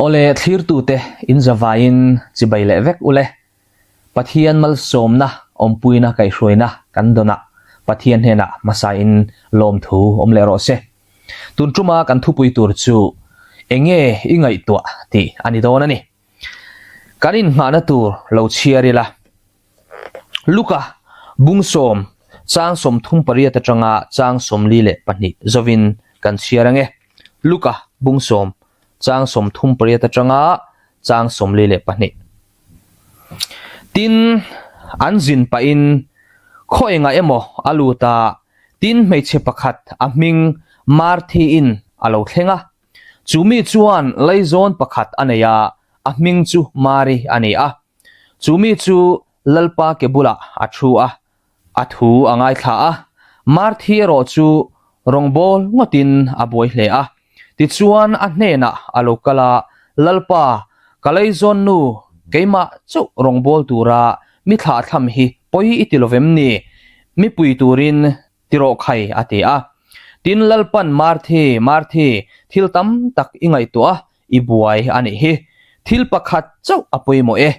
Awle thlirtute in zavaiin chibai leh vek ule. Pathian malsawmna awmpuina kaihhruaina kan dawnah Pathian hnenah hmasain lawmthu awm leh rawh se. Tun tuma kan thupui tur chu enge i ngaihtuah tih a ni dawn a ni. Kan inhnghahna tur lo chhiar ila. Luka bungsawm chang 38 atanga chang 42 zovin kan chhiar ange. Luka bungsawm chang 38 atanga chang 42. Tin, an zin pahin khaw engah emaw a lut a, tin hmeichhe pakhat a hming Marthiin a lo thleng a. Chu mi chuan laizawn pakhat a nei a, a hming chu Mari a ni a. Chu mi chu Lalpa ke bulah a thu a, a thu a ngaithla a. Marthi erawh chu rawngbâwl ngawtin a buai hle a. Tichuan a hnênah a lo kal a, Lalpa, ka leizawn nu, keimah chauh rawngbâwl tura mi thlahthlam hi pawi i ti lo vem ni? Mi pui turin ti rawh khai, a ti a. Tin, Lalpan, Marthi, Marthi, thil tam tak i ngaihtuah a, i buai a nih hi. Thil pakhat chauh a pawimawh e.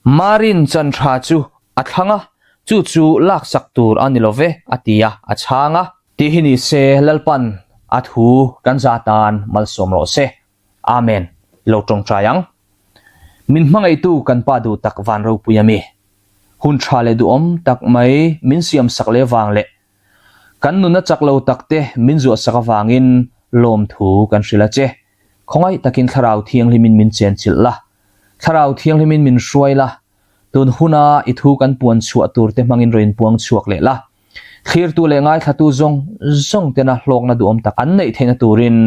Marin chan tha chu a thlang a, chu chu laksak tur a ni lo ve, a ti a, a chhang a. Tih hi ni se, Lalpan a thu kan za tan malsawm rawh se. Amen. I lo tawngtai ang. Min hmangaihtu kan Pa duh tak van ropui a mi. Hun tha leh duhawm tak mai min siam sak leh vang leh kan nuna chak lo tak te min zuah sak avangin lawmthu kan hrilh a che. Khawngaih takin Thlarau Thianghlimin min chenchilh la. Thlarau Thianghlimin min hruai la, tun huna i thu kan puan chhuah tur te hmangin rawn inpuang chhuak leh la. Thlirtu leh ngaithlatu zawng zawng tena hlawkna duhawm tak an neih theihna turin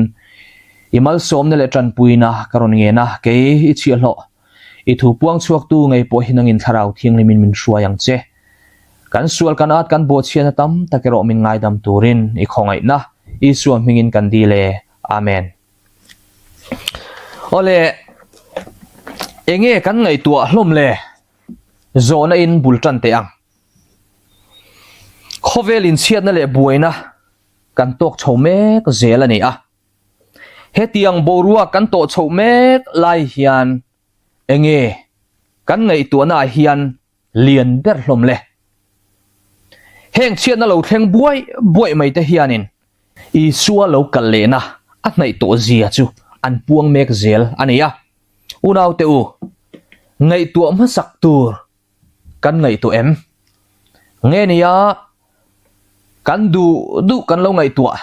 i malsawmna leh tanpuina ka rawn ngen a, kei i chhiahhlawh. I thu puang chhuaktu ngei pawh hi nangin Thlarau Thianghlimin min hruai ang che. Kan sual kan at kan bawhchhiatna tam tak erawh min ngaidam turin i khawngaihna Isua hmingin kan dil e. Amen. Awle, enge kan ngaihtuah hlawm le? Zawhna in bul tan teh ang. Khawvel inchhiatna leh buaina kan tawk chho mek zel a ni a. Hetiang boruak kan tawh chhoh mek lai hian enge kan ngaihtuahna ah hian lian ber hlawm le. Heng chhiatna lo thleng buai buai mai te hianin Isua lo kal lehna a hnaih tawh zia chu an puang mek zel a ni a. Unaute u, ngaihtuah hmasak tur kan ngaihtuah em? Nge nia kan duh duh kan lo ngaihtuah?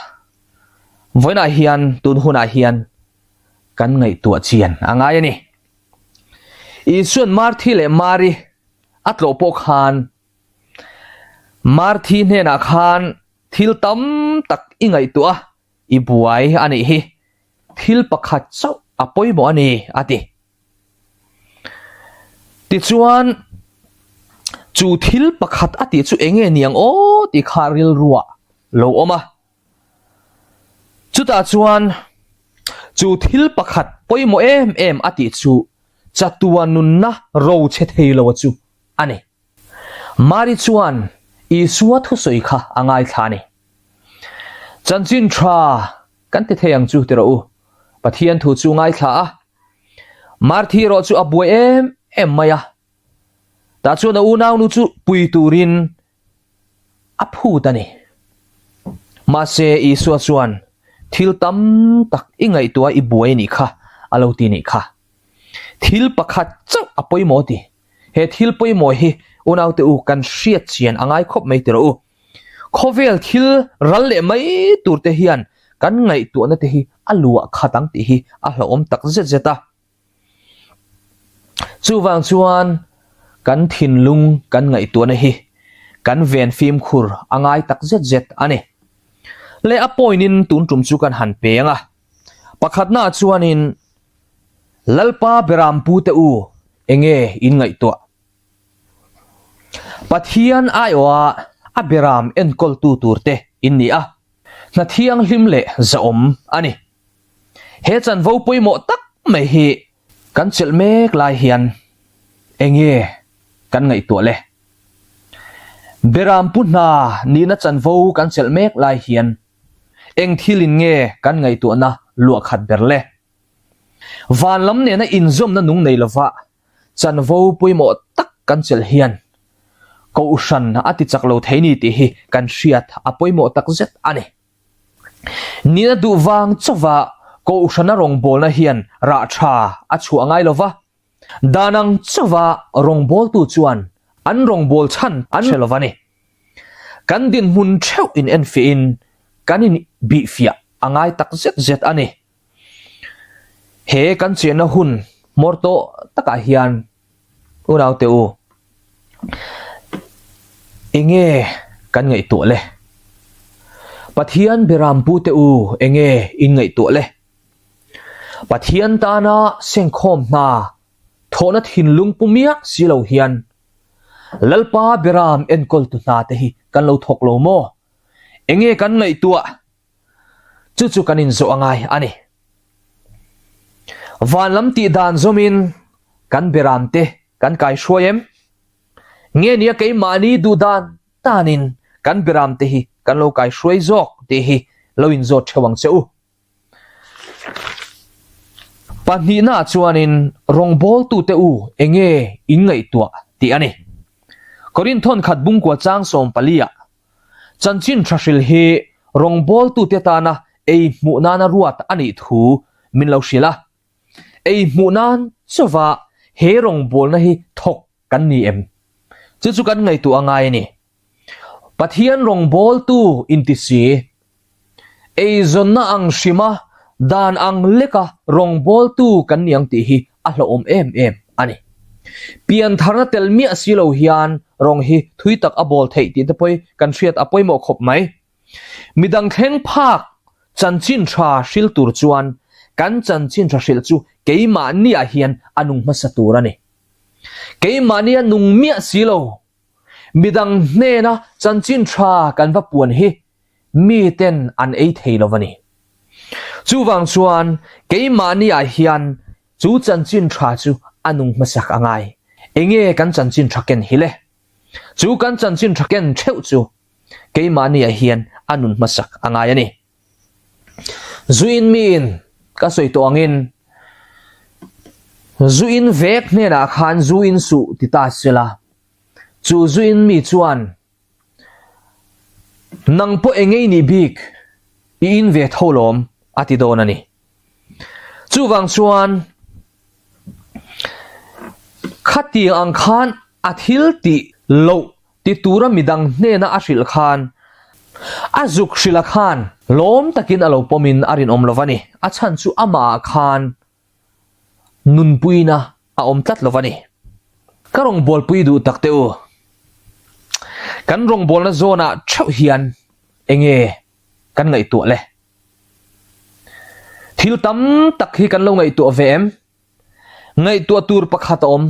Vawiinah hian tun hunah hian kan ngaihtuah chian a ngai a ni. Isuan Marthi leh Mari a tlawh pawh khan Marthi hnenah khan thil tam tak i ngaihtuah a, i buai a nih hi. Thil pakhat chauh a pawimawh a ni, a ti. Tichuan, chu thil pakhat a tih chu eng nge niang aw tih kha rilruah lo awm a. Chutah chuan chu thil pakhat pawimawh em em a tih chu chatuan nunna ro che thei lo chu a ni. Mari chuan Isua thusawi kha a ngaithla a ni. Chanchin tha kan ti thei ang chu ti rawh u. Pathian thu chu ngaithla a. Marthi erawh chu a buai em em mai a. Tah chuan a unaunu chu pui turin a phut a ni. Mahse, Isua chuan thil tam tak i ngaihtuah i buai nih kha a lo ti nih kha. Thil pakhat chauh a pawimawh ti. He thil pawimawh hi unaute u kan hriat chian a ngai khawp mai ti rawh u. Khawvel thil ral leh mai tur te hian kan ngaihtuahna te hi a luah khat ang tih hi a hlauhawm tak zet zet a. Chuvang chuan kan thinlung kan ngaihtuahna hi kan ven fimkhur a ngai tak zet zet a ni. Leh a point in tun tum chu kan han peng a. Pakhatnaah chuanin Lalpa Berampu te u enge in ngaihtuah? Pathian aiawha a beram enkawltu tur te in ni a, hna thianghlim leh zahawm a ni. He chanvo pawimawh tak mai hi kan chelh mek lai hian enge kan ngaihtuah le? Berampu hna nihna chanvo kan chelh mek lai hian eng thilin nge kan ngaihtuahna luah khat ber le? Van lam nena inzawmna nung nei lova chanvo pawimawh tak kan chelh hian Kohhran a ti chak lo thei ni tih hi kan hriat a pawimawh tak zet a ni. Nina duh vang chauva Kohhrana rawngbawlna hian rah tha a chhuah ngai lova, Dan ang chauva rawngbawltu chuan an rawngbâwl chhan an hre lo va ni. Kan dinhmun theuh in enfiahin kan in bihfiah a ngai tak zet zet a ni. He kan chenna hun hmawr tawh takah hian unaute u, enge kan ngaihtuah le? Pathian Berampute u enge in ngaihtuah le? Pathian tana sengkhawm hna thawhna thinlung pu miah si lo hian Lalpa Beram enkawltu hna te hi kan lo thawk lo maw? Enge kan ngaihtuah? Chu chu kan inzawh a ngai a ni. Van lam tih dan zawmin kan Beram te kan kaihruai em? Nge nia keimahni duh dan danin kan Beram te hi kan lo kaihruai zawk tih hi lo inzawt theuh ang che u. Pahnihnaah chuanin rawngbawltute u enge in ngaihtuah tih a ni. Korinth thawnkhat bungkua chang sawmpaliah chanchin tha hril hi rawngbawltute tana ei hmuh nana ruat a nih thu min lo hrilh a. Ei hmuh nan chauva he rawngbawlna hi thawk kan ni em? Chu chu kan ngaihtuah a ngai a ni. Pathian rawngbawltu inti si. Eizawnna ang hrima dan ang leka rawngbawltu kan ni ang tih hi a hlauhawm em em a ni. Piantharna tel miah si lo hian rawng hi thui tak a bawl theih tih te pawh hi kan hriat a pawimawh khawp mai. Midang thleng phak chanchin tha hril tur chuan kan chanchin tha hrilh chu keimahniah hian a nung hmasa tur a ni. Keimahnia nung miah si lo Midang hnena chanchin tha kan va puan hi miten an ei thei lo a ni. Chuvang chuan keimahniah hian chu chanchin tha chu a nung hmasak a ngai. Enge kan chanchin tha ken hi le? Chu kan chanchin tha ken theuh chu keimahniah hian a nun hmasak a ngai a ni. Zuin miin ka sawi tawh angin zuin vek hnenah khan zuin suh ti ta sela, chu zuin mi chuan nang pawh engei nih bik i in ve tho lawm a ti dawn a ni. Chuvang chuan khatiang ang khan a thil tih loh Ti tura midang hnena a hrilh khan a zuk hrilha khan lawm takin a lo pawmin a rinawm lo va ni. A chhan chu amahah khan nunpuina a awm tlat lo va ni. Ka rawngbawlpui duh tak teh u. Kan rawngbawlna zawnah theuh hian enge kan ngaihtuah le? Thil tam tak hi kan lo ngaihtuah ve em? Ngaihtuah tur pakhat a awm,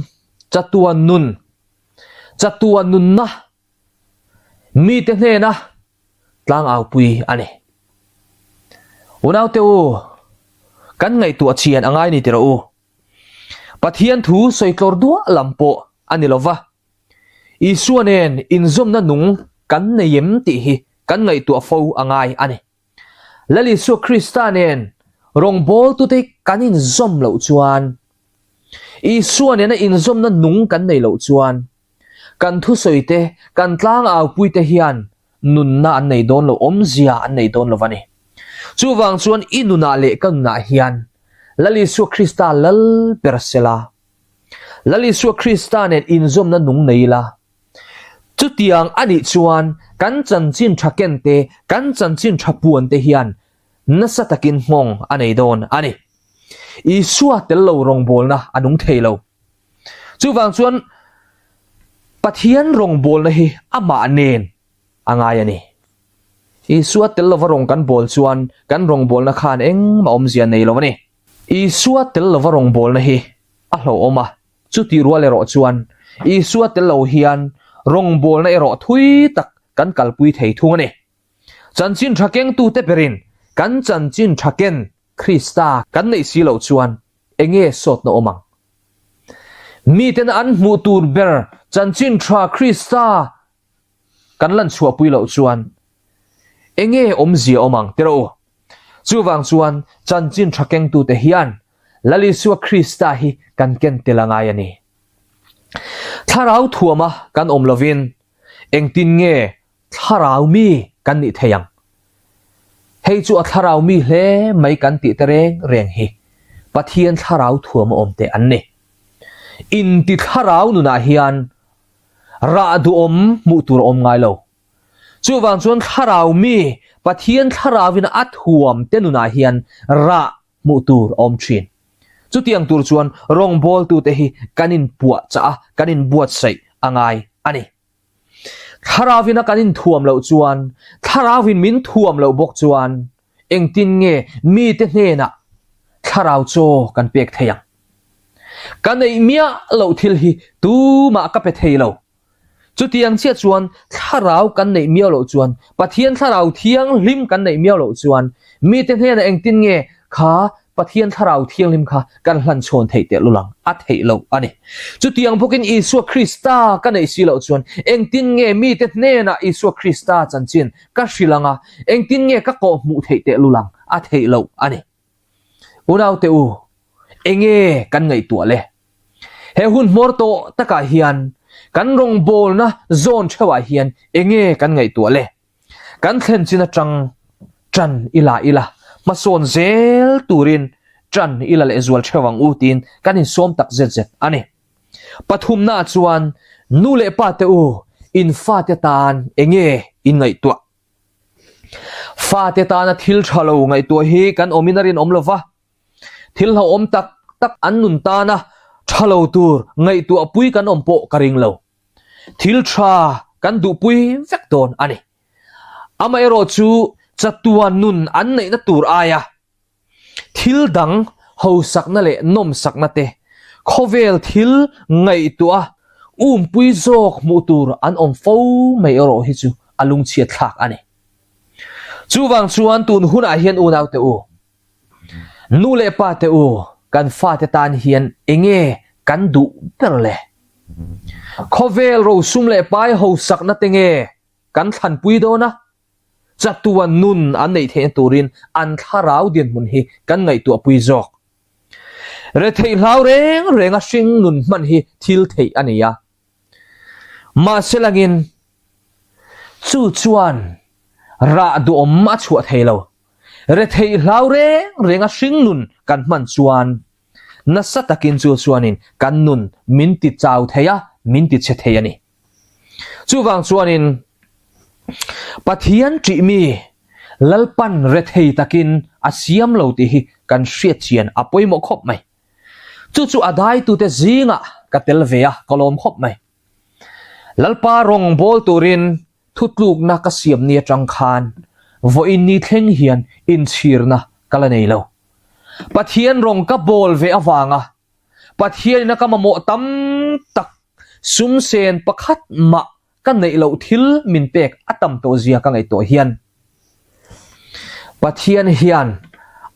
chatuan nun. Chatuan nunna mite hnena tlangaupui a ni. Unaute u, kan ngaihtuah chian a ngai ni tiraw u. Pathian thu sawi tlawr duah lam pawh a ni lova, Isua nen inzawmna nung kan nei em tih hi kan ngaihtuah fo a ngai a ni. Lal Isua Krista nen rawngbawltute kan inzawm loh chuan, Isua nena inzawmna nung kan nei loh chuan, kan thusawite, kan tlangaupuite hian nunna an nei dawn lo, awmzia an nei dawn lo va ni. Chuvang chuan i nunah leh ka nunah hian Lal Isua Krista lal ber sela, Lal Isua Krista nen inzawmna nung nei ila, Chutiang a nih chuan kan chanchin tha ken te, kan chanchin tha puan te hian nasa takin nghawng a nei dawn a ni. Isua tel lo rawngbawlna a nung thei lo. Chuvang chuan Pathian rawngbawlna hi amah nen a ngai a ni. Isua tel lova rawng kan bawl chuan kan rawngbawlna khan engmah awmzia nei lo a ni. Isua tel lova rawngbawlna hi a hlauhawm a. Chutih rual erawh chuan Isua tel lo hian rawngbawlna erawh thui tak kan kalpui thei thung a ni. Chanchin tha kengtute berin kan chanchin tha ken Krista kan neih si loh chuan enge sawtna awm ang? Miten an hmuh tur ber chanchin tha Krista kan lan chhuahpui loh chuan enge awmzia awm ang tiraw u? Chuvang chuan chanchin tha kengtute hian. Lal Isua Krista hi kan ken tel a ngai a ni. Thlarau thuama kan awm lovin engtin nge thlarau mi kan nih thei ang? Hei chu a thlarau mi hle mai kan tih te reng reng hi Pathian thlarau thuama awm te an ni. Inti thlarau nunah hian rah duhawm hmuh tur a awm ngai lo. Chuvang chuan thlarau mi Pathian thlarauin a thuam te nunah hian rah hmuh tur a awm thin. Chutiang tur chuan rawngbawltute hi kan inpuahchah a, kan inbuatsaih a ngai a ni. Thlarauvin a kan inthuam loh chuan, Thlarauvin min thuam loh bawk chuan engtin nge mite hnenah thlarau chaw kan pek thei ang? Ka neih miah loh thil hi tumah ka pe thei lo. Chutiang chiah chuan thlarau kan neih miau loh chuan, Pathian thlarau thianghlim kan neih miau loh chuan mite hnenah engtin nge kha Pathian thlarau thianghlim kha kan hlan chhawn theih teh lul ang? A theih loh a ni. Chutiang bawkin Isua Krista ka neih si loh chuan engtin nge mite hnenah Isua Krista chanchin ka hrilh ang a, engtin nge ka kawh hmuh theih teh lul ang? A theih loh a ni. Unaute u, enge kan ngaihtuah le? He hun hmawr tawh takah hian kan rawngbawlna zawn theuhah hian enge kan ngaihtuah le? Kan thlen chin atang tan i la ila, hmasawn zel turin tan i la lehzual theuh ang u tiin kan insawm tak zet zet a ni. Pathumnaah chuan nu leh pa te u, in fate tan enge in ngaihtuah? Fate tana thil tha lo ngaihtuah hi kan awmin a rinawm lo va, thil hlauhawm tak tak an nun tana tha lo tur ngaihtuahpui kan awm pawh ka ring lo. Thil tha kan duhpui vek dawn a ni. Amaherawhchu chatuan nun an neihna tur aia Thil dang hausakna leh nawmsakna te, khawvel thil ngaihtuah umpui zawk hmuh tur an awm fo mai erawh hi chu a lungchhiat thlak a ni. Chuvang chuan tun hunah hian unaute u, nu leh pa te u, kan fate tan hian enge kan duh ber le? Khawvel rosum leh pai hausakna te nge kan thlanpui dawn a? Chatuan nun an neih theihna turin an thlarau dinhmun hi kan ngaihtuahpui zawk. Retheih hlau reng renga hring nun hman hi thil theih a ni a. Mahse langin chu chuan rah duhawm a chhuah thei lo. Retheih hlau reng renga hring nun kan hman chuan nasa takin chu chuanin kan nun min ti chau thei a, min ti chhe thei a ni. Chuvang chuanin Pathian ṭih mi Lalpan rethei takin a siam lo tih hi kan hriat chian a pawimawh khawp mai. Chu chu a daitute zingah ka tel ve a, ka lawm khawp mai. Lalpa rawng bawl turin thutlukna ka siam ni atang khan vawiin ni thleng hian inchhirna ka la nei lo. Pathian rawng ka bawl ve avanga Pathianina ka mamawh tam tak sum sen pakhat mah ka neih loh thil min pek a tam tawh zia ka ngaihtuah hian Pathian hian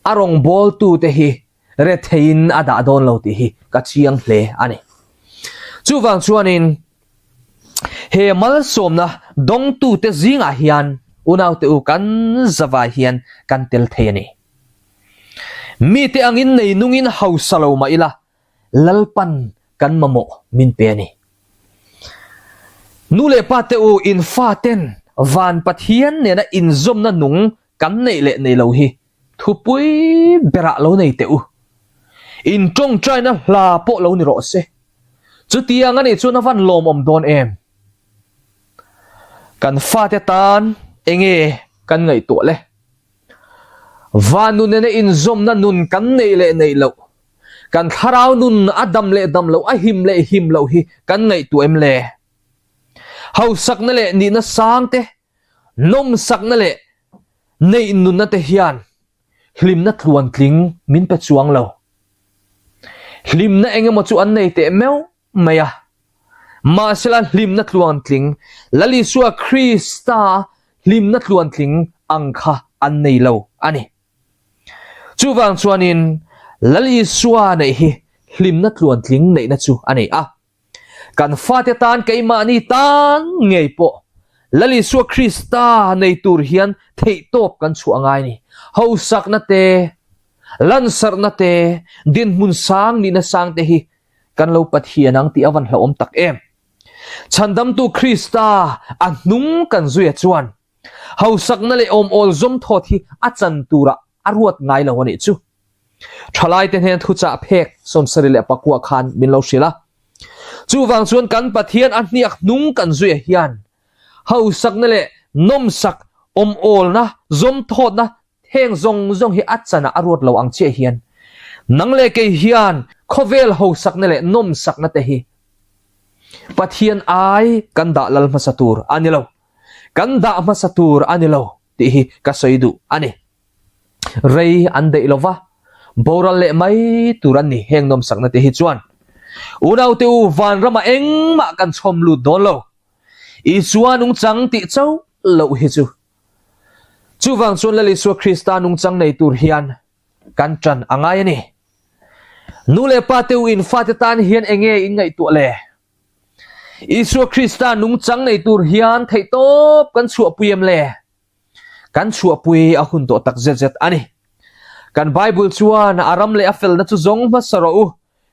a rawngbawltute hi retheiin a dah dawn lo tih hi ka chiang hle a ni. Chuvang chuanin he malsawmna dawngtute zingah hian unaute u kan zavai hian kan tel thei a ni. Mite angin nei nungin hausa lo mah ila, Lalpan kan mamawh min pe a ni. Nu leh pa te u, in faten van Pathian nena inzawmna nung kan neih leh nei lo hi thupui berah lo nei teh u. In tawngtaina hla pawh lo ni rawh se. Chutiang a nih chuan a van lawmawm dawn em? Kan fate tan enge kan ngaihtuah le? Van nun nena inzawmna nun kan neih leh neih loh, kan thlarau nun a dam leh dam loh, a him leh him loh hi kan ngaihtuah em le? Hausakna leh nihna sang te, nawmsakna leh neih nunna te hian hlimna tluantling min pe chuang lo. Hlimna engemaw chu an nei teh meuh mai a. Mahsela hlimna tluantling, Lal Isua Krista hlimna tluantling ang kha an nei lo a ni. Chuvang chuanin Lal Isua neih hi hlimna tluantling neihna chu a nei a. Kan fate tan keimahni tan ngei pawh Lal Isua Krista nei tur hian theihtawp kan chhuah ngai a ni. Hausakna te. Lansarhna te, dinhmun sang nihna sang te hi kan lo Pathian ang tih a van hlauhawm tak em. Chhandamtu Krista a hnung kan zuia chuan hausakna leh awm-awl zawm thawt hi a chan turah a ruat ngai lo a nih chu. Thalaite hnen thuchah phek 79 khan min lo hrilh a. Chuvang chuan kan Pathian a hniak hnung kan zuia hian hausakna leh nawmsak awm-awlna zawm thawtna Heng zawng zawng hi a chanah a ruat lo ang chiah hian nang leh kei hian khawvel hausakna leh nawmsakna te hi Pathian ai kan dah lal hmasa tur a ni lo, kan dah hmasa tur a ni lo tih hi ka sawi duh a ni. Rei an daih lo va, boral leh mai tur an ni heng nawmsakna te hi chuan. Unaute u vanramah engmah kan chhawm lut dawn lo. Isua nungchang tih chauh loh hi chu Chuvang chuan Lal Isua Krista nungchang nei tur hian kan ṭan a ngai a ni. Nu leh pa te u in fate tan hian eng nge in ngaihtuah le? Isua Krista nungchang nei tur hian theihtawp kan chhuahpui em le? Kan chhuahpui a hun tawh tak zet zet a ni. Kan Bible chuan a ram leh a felna chu zawng hmasa rawh u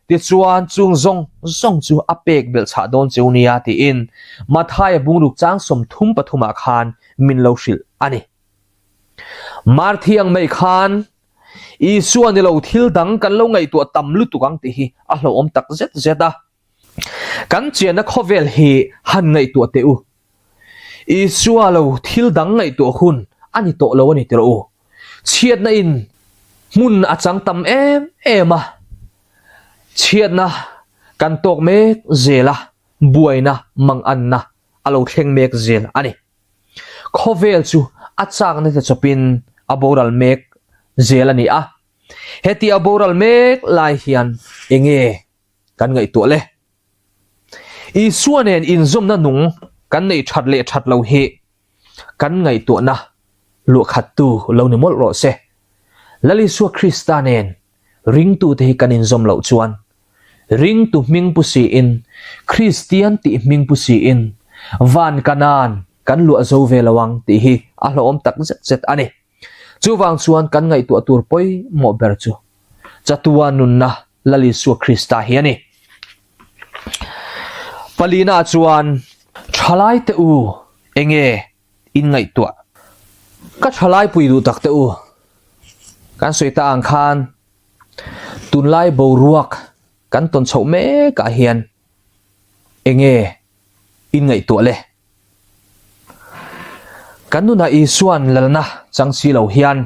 Tichuan, chung zawng zawng chu a pek belh chhah dawn cheu nia tiin Mathaia bungruk chang 33 ah khan min lo hrilh a ni. Marthi ang mai khan Isua ni lo thil dang kan lo ngaihtuah tam lutuk ang tih hi a hlauhawm tak zet zet a. Kan chianna khawvel hi han ngaihtuah teh u. Isua lo thil dang ngaihtuah hun a ni tawh lo a ni tirh u. Chhiatna in hmun a chang tam em em a, chhiatna kan tawk mek zel a, buaina manganna a lo thleng mek zel a ni. Khawvel chu a chakna te chawpin a boral mek zel a ni a, heti a boral mek lai hian enge kan ngaihtuah le? Isua nen inzawmna nung kan neih that leh that lo hi kan ngaihtuahna luahkhattu lo ni mawlh rawh se. Lal Isua Krista nen ringtute hi kan inzawm loh chuan ringtu hming pu siin, Kristian tih hming pu siin van Kanaan kan luah zo ve lo ang tih hi a hlauhawm tak zet zet a ni. Chuvang chuan kan ngaihtuah tur pawimawh ber chu Chatua nunna Lal Isua Krista hi a ni. Palina chuan, Thalai te u, enge in ngaihtuah? Ka thalai pui duh tak te u, kan sawi ta ang khan tunlai boruak kan tawn chhoh mekah hian enge in ngaihtuah le? Kan nunah Isua'n lalna chang si lo hian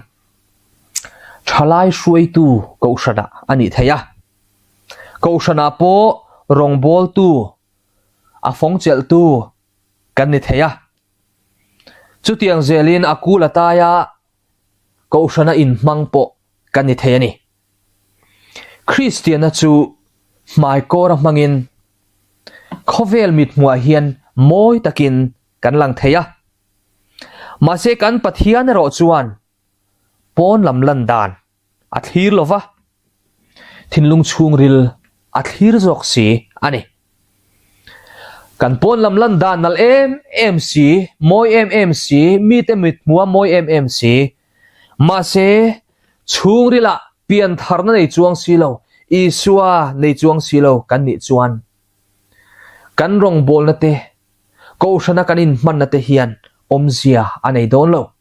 Thalai hruaitu kohhranah a nih theih a, kohhranah pawh rawngbawltu, a fawngchelhtu kan ni thei a. Chutiang zelin a kul a taia kohhrana inhmang pawh kan ni thei a ni. Kristianna chu hmaikawra hmangin khawvel mithmuah hian mawi takin kan lang thei a. Mahse kan Pathian erawh chuan pawn lam lan dan a thlir lo va, thinlung chhungril a thlir zawk si a ni. Kan pawn lam lan dan nalh em em si, mawi em em si, mite mithmua mawi em em si, mahse chhungrilah piantharna nei chuang si lo, Isua nei chuang si lo kan nih chuan kan rawngbawlna te, kohhrana kan inhmanna te hian awmzia a nei dawn lo.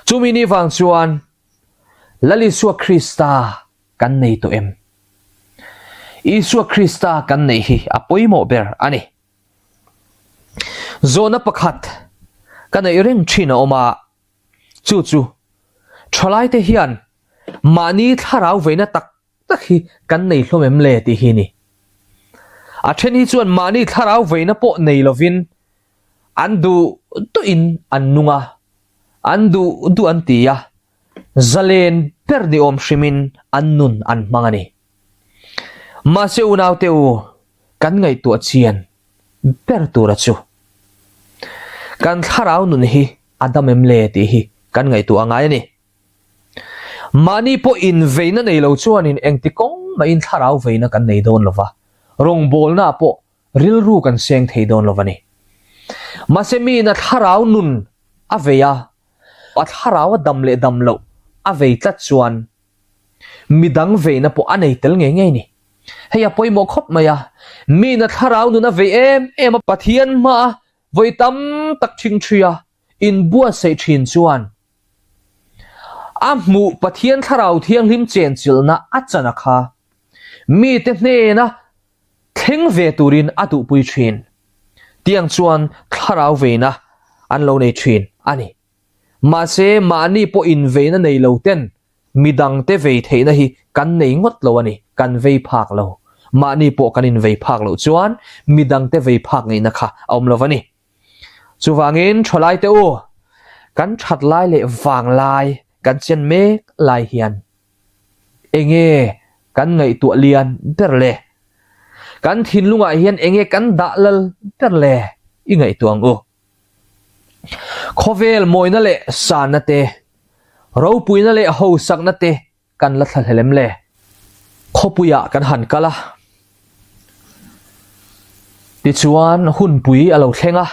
Chumi ni vang chuan Lal Isua Krista kan nei tawh em? Isua Krista kan neih hi a pawimawh ber a ni. Zawhna pakhat ka neih reng thin a awm a, chu chu thalaite hian mahni thlarau veina tak tak hi kan nei hlawm em le tih hi ni. A then hi chuan mahni thlarau veina pawh nei lovin an duh duhin an nung a, an duh duh an ti a, zalen ber ni awm hrimin an nun an hmang a ni. Mahse unaute u, kan ngaihtuah chian ber tura chu kan thlarau nun hi a dam em le tih hi kan ngaihtuah a ngai a ni. Mahni pawh inveina nei lo chuanin engti kawng mahin thlarau veina kan nei dawn lo va, rawngbawlnaah pawh rilru kan seng thei dawn lo va ni. Mahse miin a thlarau nun a vei a, a thlarau a dam leh dam loh a vei tlat chuan. midang veina pawh a nei tel ngei ngei ni. Hei a pawimawh khawp mai a, mina thlarau nun a vei em em a, Pathian hmaa vawi tam tak ṭhingṭhia inbuatsaih ṭhin chuan a hmuh Pathian thlarau thianghlim chenchilhna a chan a kha mite hnena thleng ve turin a duhpui ṭhin. Tiang chuan thlarau veina an lo nei ṭhin a ni. Mahse, mahni pawh inveina nei lo ten midangte vei theihna hi kan nei ngawt lo a ni, kan vei phak lo. Mahni pawh kan invei phak loh chuan midangte vei phak ngeihna kha a awm lo va ni. Chuvangin thalaite u, kan that lai leh vang lai kan chen mek lai hian enge kan ngaihtuah lian ber le? Kan thinlungah hian enge kan dah lal ber le? I ngaihtuah ang u. Khawvel mawina leh sanna te, ropuina leh hosakna te kan la thlahlel em le? Khawpuiah kan han kal a, tichuan hunpui a lo thleng a.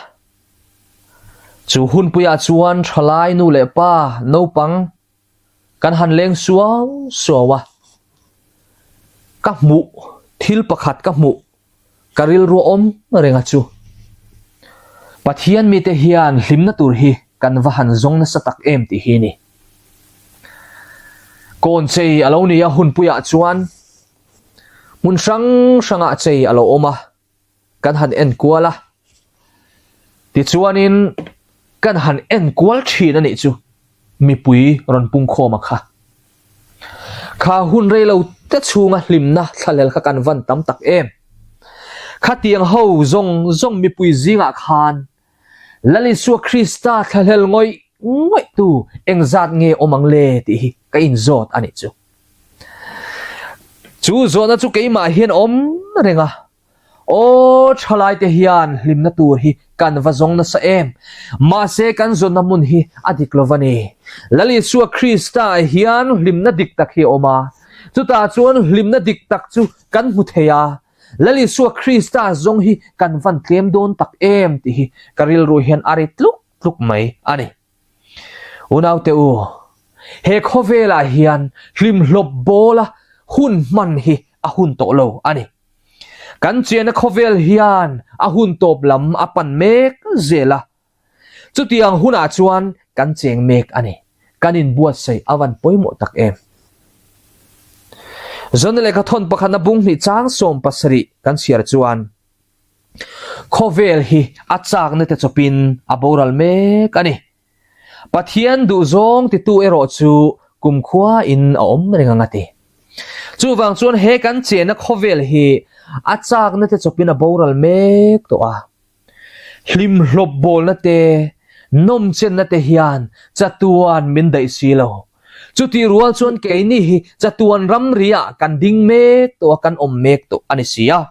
Chu hunpuiah chuan thalai nu leh pa naupang Kan han leng suau suau a, ka hmuh thil pakhat ka hmuh ka rilru awm reng a chu. Pathian mite hian hlimna tur hi kan va han zawng nasa tak em tih hi ni. Kawn chei a lo ni a hunpuiah chuan hmun hrang hrangah chei a lo awm a. kan han en kual a, tichuanin kan han en kual thin a nih chu mipui rawn pungkhawm a kha. Kha hun rei lo te chhunga hlimna thlalel kha kan van tam tak em. Khatiang ho zawng zawng mipui zingah khan Lal Isua Krista thlahlel ngawih ngawih tu engzat nge awm ang le tih hi ka inzawt a nih chu. Chu zawhna chu keimah hian awm reng a, Aw thalaite hian hlimna tur hi kan va zawng nasa em! Mahse kan zawnna hmun hi a dik lo va ni. Lal Isua Krista hian hlimna dik tak hi a awm a, chutah chuan hlimna dik tak chu kan hmu thei a, Lal Isua Krista zawng hi kan van tlem dawn tak em tih hi ka rilru hian a ri tluk tluk mai a ni. Unaute u, he khawvelah hian hlimhlawp bawla hun hman hi a hun tawh lo a ni. Kan chiahna khawvel hian a hun tawp lam a pan mek zel a, chutiang hunah chuan kan cheng mek a ni. Kan inbuatsaih a van pawimawh tak em. Zona lehkha thawn pakhatna bung hnih chang 70 kan chhiar chuan khawvel hi a chakna te chawpin a boral mek a ni. Pathian duhzawng titu erawh chu kumkhua in a awm reng ang a ti. Chuvang chuan he kan chenna khawvel hi a chakna te chawpin a boral mek tawh a. Hlimhlawp bawlna te, nawmchenna te hian chatuan min daih si lo. Chutih rual chuan keini hi chatuan ramriah kan ding mek tawh a, kan awm mek tawh a ni si a.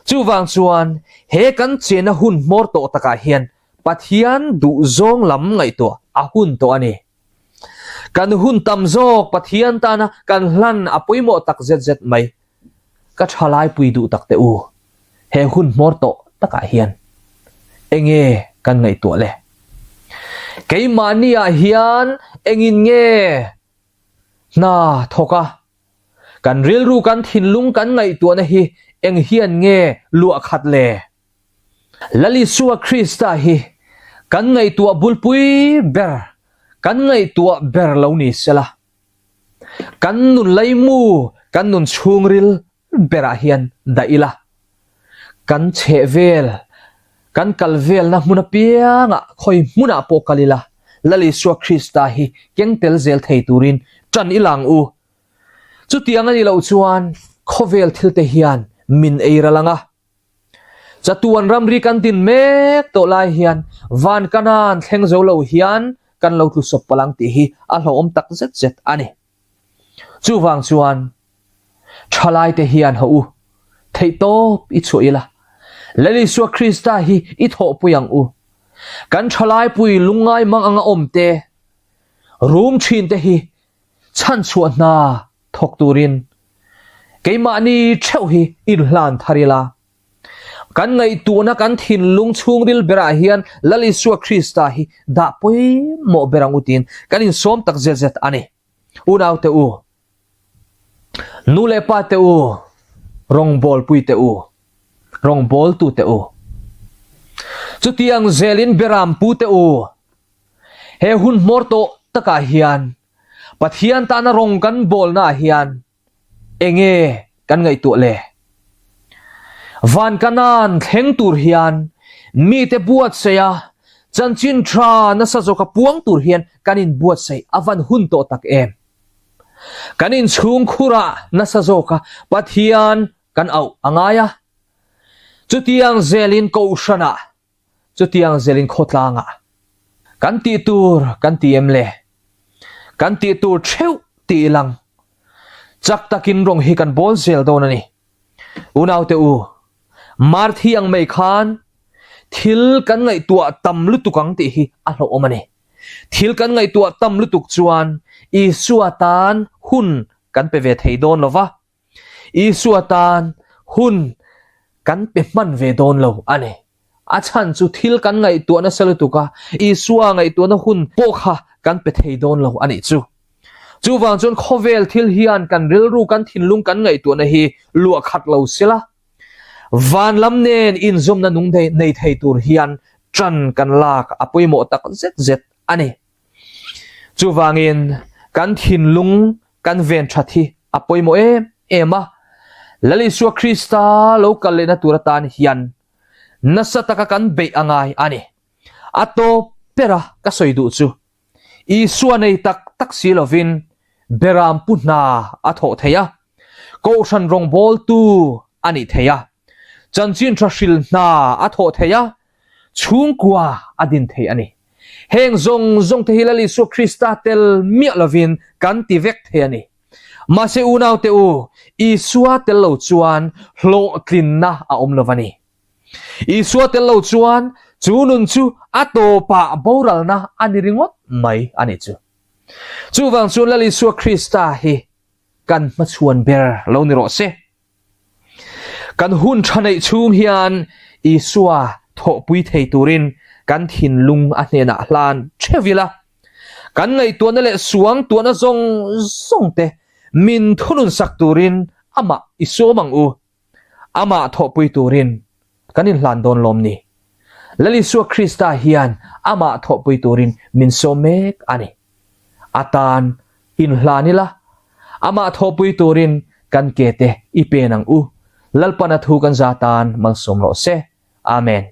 Chuvang chuan he kan chenna hun hmawr tawh takah hian Pathian duhzawng lam ngaihtuah a hun tawh a ni. Kan hun tam zawk Pathian tana kan hlan a pawimawh tak zet zet mai. Ka thalaipui duh tak teh u, he hun hmawr tawh takah hian enge kan ngaihtuah le? Keimahniah hian engin nge hna thawk a? Kan rilru kan thinlung kan ngaihtuahna hi eng hian nge luah khat le? Lal Isua Krista hi kan ngaihtuah bulpui ber, kan ngaihtuah ber lo ni sela. Kan nun laimu, kan nun chhungril berah hian dah ila. Kan chheh vel, kan kal velna hmun apiangah khawi hmunah pawh kal ila, Lal Isua Krista hi keng tel zel thei turin ṭan ila ang u. Chutiang a nih loh chuan khawvel thilte hian min ei ral ang a. Chatuan ramri kan din mek tawh lai hian van kanan thleng zo lo hian kan lo tlu sawp palh ang tih hi a hlauhawm tak zet zet a ni. Chuvang chuan thalaite hian haw u, theihtawp i chhuah ila, Lal Isua Krista hi i thawhpui ang u. Kan thalaipui lungngai mang anga awm te, rum thin te hi chhanchhuah hna thawk turin keimahni theuh hi inhlan thar ila. Kan ngaihtuahna kan thinlung chhungril berah hian Lal Isua Krista hi dah pawimawh ber ang u tiin kan insawm tak zet zet a ni. Unaute u. Nu leh pa te u, rawngbawlpui te u, rawngbawltu te u, chutiang zelin beram pu te u, he hun hmawr tawh takah hian Pathian tana rawng kan bawlnaah hian Enge kan ngaihtuah le? Van Kanan thleng tur hian mite buatsaih a, chanchin tha nasa zawka puang tur hian kan inbuatsaih a van hun tawh tak em? Kan inchhung khurah nasa zawka Pathian kan auh a ngai a, chutiang zelin Kohhranah Chutiang zelin khawtlangah kan tih tur kan ti em le? Kan tih tur theuh ti ilang. Chak takin rawng hi kan bawl zel dawn a ni. Unaute u, Marthi ang mai khan thil kan ngaihtuah tam lutuk ang tih hi a hlauhawm a ni. Thil kan ngaihtuah tam lutuk chuan Isua tan hun kan pe ve thei dawn lo va. Isua tan hun kan pe hman ve dawn lo a ni. A chhan chu thil kan ngaihtuah nasa lutuk a, Isua ngaihtuahna hun pawh kha kan pe thei dawn lo a nih chu. Chuvang chuan khawvel thil hian kan rilru, kan thinlung, kan ngaihtuahna hi luah khat lo sela, van lam nen inzawmna nung nei thei tur hian ṭan kan lak a pawimawh tak zet zet a ni. Chuvangin kan thinlung kan ven that hi a pawimawh em em a, Lal Isua Krista lo kal lehna tur atan hian nasa taka kan beih a ngai a ni. A tawp bera ka sawi duh chu Isua nei tak tak si lovin Beram pu hna a thawh thei a, Kohhran rawngbawltu a nih thei a, chanchin tha hril hna a thawh thei a, chhungkua a din thei a ni. Heng zawng zawng te hi Lal Isua Krista tel miah lovin kan ti vek thei a ni. Mahse unaute u, Isua tel lo chuan hlawhtlinna a awm lo va ni. Isua tel lo chuan chu nun chu a tawpah boralna a ni ringawt mai a ni chu. Chuvang chuan Lal Isua Krista hi kan hmachhuan ber lo ni rawh se. Kan hun tha neih chhung hian Isua thawhpui thei turin kan thinlung a hnenah hlan theuh ila, kan ngaihtuahna leh suangtuahna zawng zawng te min thunun sak turin amah i sawm ang u. Amah thawhpui turin kan inhlan dawn lawm ni? Lal Isua Krista hian amah thawhpui turin min sawm mek a ni. A tan inhlan ila, amah thawhpui turin kan ke te i pen ang u. Lalpan a thu kan za tan malsawm rawh se. Amen.